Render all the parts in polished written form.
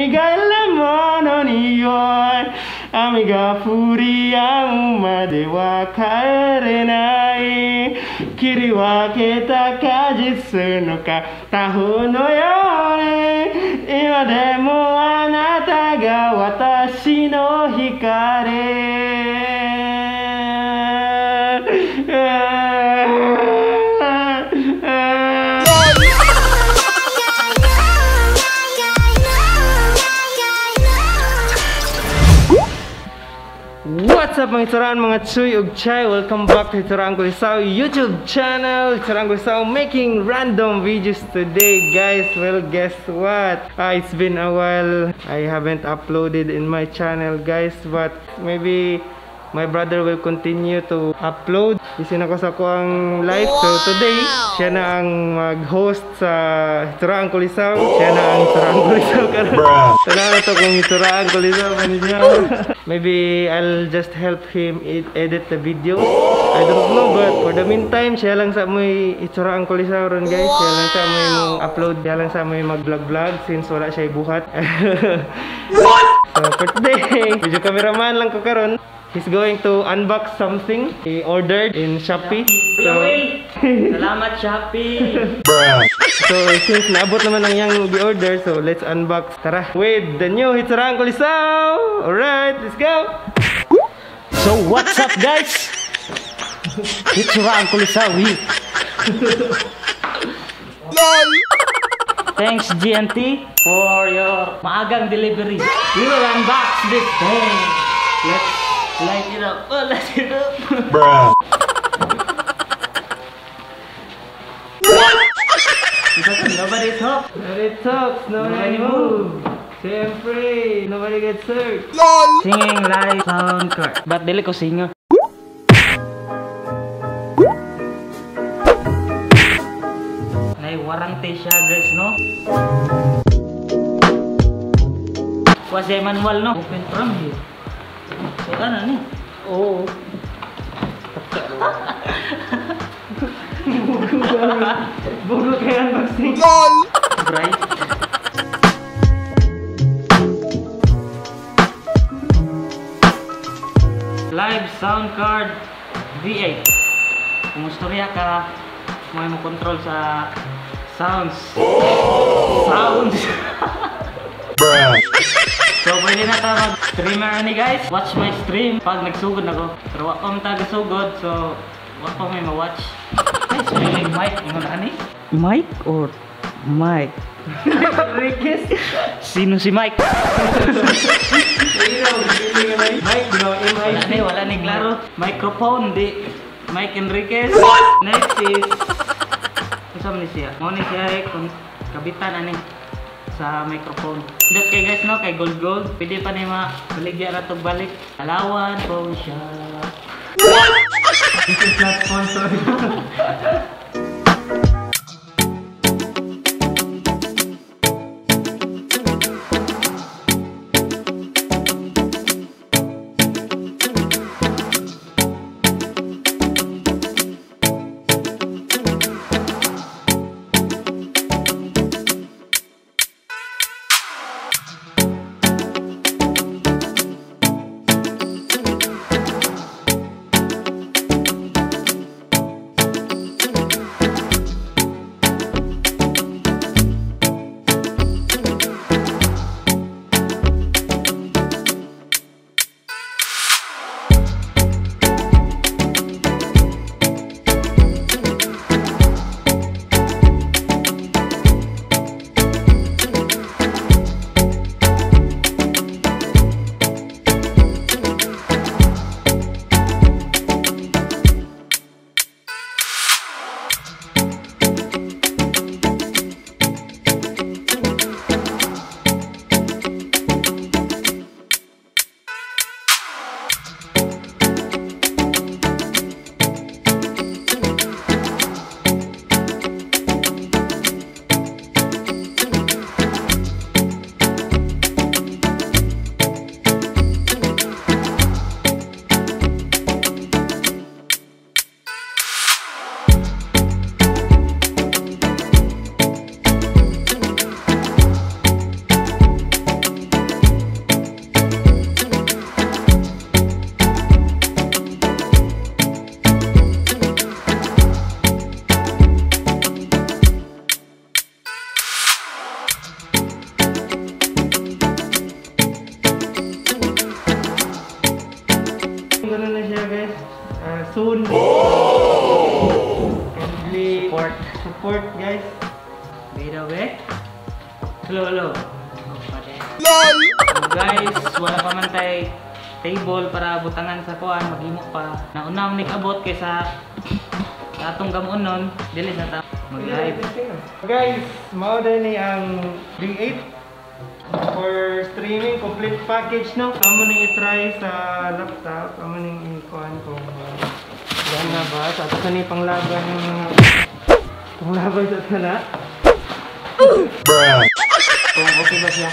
がるものによい雨が降りやむまでは帰れない切り分けた果実の片方のように今でもあなたが私の光。 What's up, mga Hitsuraan, mga Chuy ug Chay? Welcome back to Hitsuraan Kulisaw YouTube channel. Hitsuraan Kulisaw making random videos today, guys. Well, guess what? It's been a while. I haven't uploaded in my channel, guys. But maybe my brother will continue to upload. Busy na ko sa akoang life. So today, siya na ang mag-host sa Hitsuraan Kulisaw. Siya na ang Hitsuraan Kulisaw karon. Tanaw na to kung Hitsuraan Kulisaw man niya. Maybe I'll just help him edit the videos. I don't know, but for the meantime, siya lang sa mo'y Hitsuraan Kulisaw ron, guys. Siya lang sa mo'y mo upload. Siya lang sa mo'y mag-vlog-vlog since wala siya ibuhat. So for today, video cameraman lang ko karon. He's going to unbox something he ordered in Shopee. So, Salamat, Shopee! So since naabot naman ang iyang gi-order, so let's unbox. Tara, with the new Hitsuraan Kulisaw! Alright, let's go! So what's up, guys? Hitsuraan Kulisaw here. LOL! Thanks, GNT, for your maagang delivery. We will unbox this thing. Let's light it up. Oh, light it up. Bruh. Nobody talk. Nobody talks, nobody move. Siyempre, nobody gets hurt. Singing live sound card. But dili ko singer. Nay warranty siya, guys, no? Wa siya manual, no? Open from here. So ano ni? Oo. Bugo kaya unboxing. Bright. Live sound card V8. Kung istorya ka, may mo control sa sounds. Sounds. Bruh. So pwede na ta mag-streamer ni, guys. Watch my stream pag nagsugod na ko. Pero wa pa man ta gasugod, so wa pa may ma-watch. Ay, spelling mic ingon ani? Mike or Mike? Rickes. Sino si Mike? Mike, no, Wala M-I-C. ni, wala ni klaro. Microphone di Mike Enriquez. Next is unsa man ni siya? Mao ni siya eh, kung kabitan ani sa microphone. Dot kay guys, no, kay gold gold. Pwede pa ni ma baligya ra tog balik. Palawan phone shop. This is not sponsored. So guys, wala pa man tay table para butangan sa kuan, maghimo pa. Nauna man abot kaysa sa atong gamonon, dili sa ta mag-live. Guys, mao din ni ang B8 for streaming, complete package, no. Amo ning i-try sa laptop, amo ning i-kuan kung gana ba sa ato ni panglaban yung mga panglaban sa tana. Bruh. Kung okay ba siya?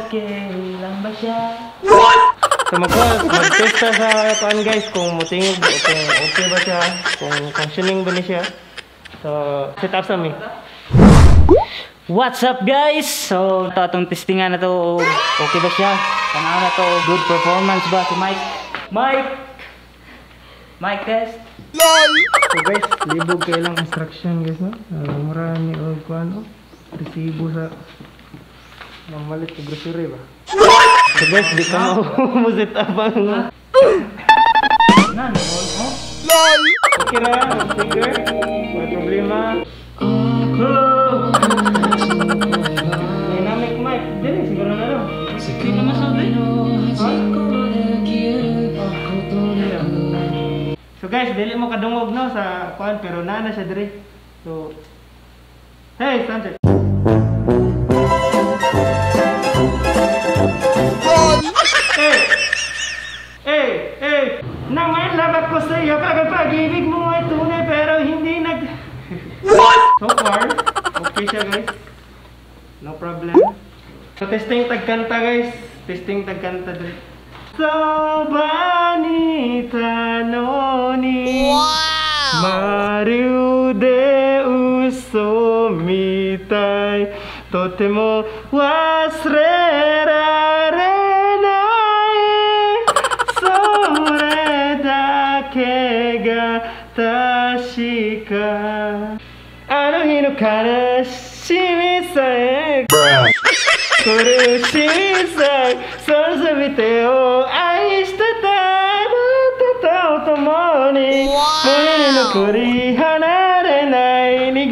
Okay lang ba siya? So mag-test ta sa kuan, guys, kung mutingog o kung okay ba siya, kung functioning ba ni siya. So, set up sa mi. What's up, guys? So, ito atong testingan na to. Okay ba siya? Tanaw na to. Good performance ba si Mike? Mike! Mic test. So guys, libog kay lang instruction, guys, no. Mura ni og kuan, oh. Resibo sa mamalit sa grocery ba. So guys, di ka mo set up ang Na, no, oh. Okay ra, speaker. May problema. Hello. Dynamic mic. Dili siguro na, no. Hindi naman sa Ha? So guys, dili mo kadungog, no, sa kuan, pero naa na siya diri. So hey, Sanchez. Hey! Hey! Hey! Nang may love ko sa iyo, kagad pag-ibig mo ay tunay pero hindi nag. So far, okay siya, guys. No problem. So testing tagkanta, guys. Testing tagkanta diri. そばにいたのにまるで嘘みたいとても忘れられないそれだけが確かあの日の悲しみさえ Bruh. 苦しみさえその全てを愛してたあなたと共に胸に残り離れない苦いレ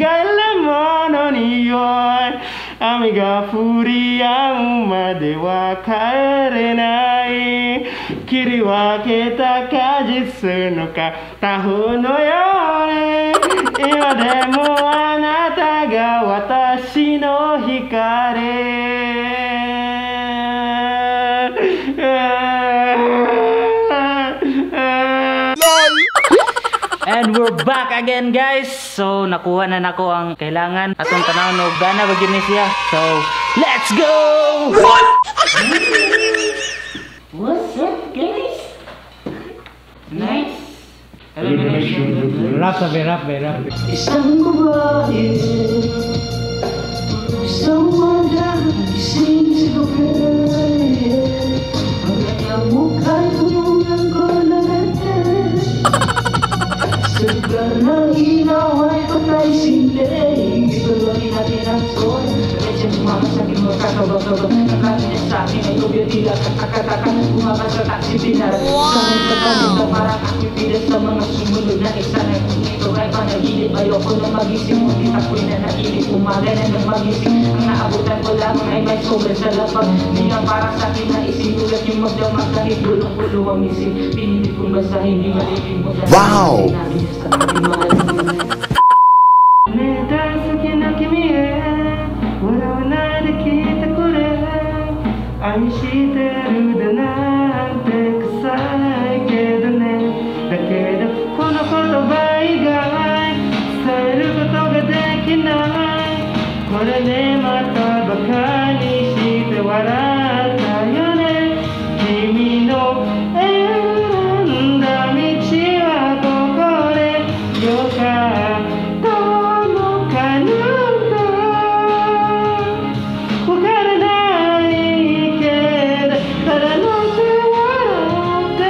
モンの匂い雨が降り止むまでは帰れない切り分けた果実の片方のように今でもあなたが私の光。 And we're back again, guys. So nakuha na nako ang kailangan atong tanaw no gana ba gyud ni siya. So let's go! What's up, guys? Nice. Elimination. Rap sabi, rap, rap. Isang babae, isang umaga, gising sa gabi. Ang kanyang mukha'y tulungan ko na ngiti. Sa lugar ng ilaw ay patay sila. Ituloy natin ang story. Kahit siya sumama sa akin, magkakaba-kaba. Ang niya sa akin ay obyo, tila kakataka. Bumaba sa taxi, binara sa may pagkalit na parang aking pila sa mga sumunod na eksena. Kung ito ay panaginip, ayoko na magising. Ngunit ako'y nanailit, umaga na nang magising. Ang naabutan ko lamang ay may sobre sa lapag. Di nga para sa akin na isinulat yung magdamag. Kahit gulong-gulo ang isip, pinilit kong basahin, di malilimutan. Sinabi niya sa akin, mahal mo na. ねえ大好きな君へ笑わないで聞いてくれ愛してるだなんて臭いけどねだけどこの言葉以外伝えることができないこれでまたバカにして笑ったよね君の選んだ道はここでよかったのかなわからないけどただ乗って笑って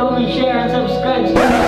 comment, share, and subscribe.